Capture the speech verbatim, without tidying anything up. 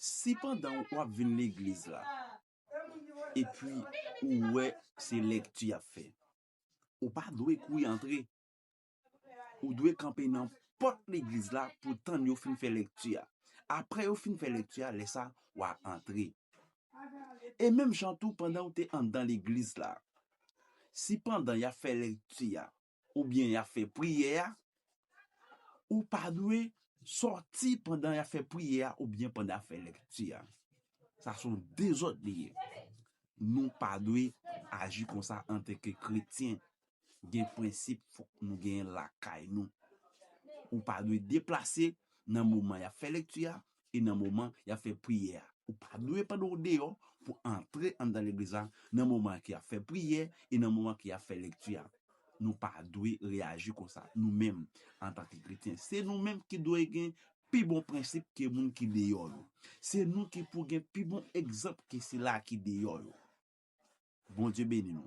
Si pandan w ap vin legliz la, epi ou wè se lèkti y ap fè, ou pa dwe kouri antre. Ou dwe kanpe nan pòt legliz la pou tann yo fin fè lèkti a. Apre yo fin fè lèkti a, lè sa, w a antre. E menm jan tou, pandan w te anndan legliz la, si pandan y ap fè lèkti a, oubyen y ap fè priyè a, ou pa dwe sòti pandan y ap fè priyè a oubyen pandan y ap fè lèkti a. Sa se yon dezòd li ye. Nou pa dwe aji konsa antanke kretyen. Gen prensip fòk nou genyen lakay nou. Ou pa dwe deplase nan moman y ap fè lèkti a e nan moman y ap fè priyè a. Ou pa dwe pandan w deyò pou antre anndan legliz la nan moman ke y ap fè priyè e nan moman ke y ap fè lèkti a. Nou pa dwe reyaji konsa, nou menm, antanke kretyen. Se nou menm ki dwe gen pi bon prensip ke moun ki deyò yo. Se nou ki pou gen pi bon egzanp ke sila ki deyò yo. Bondye beni nou.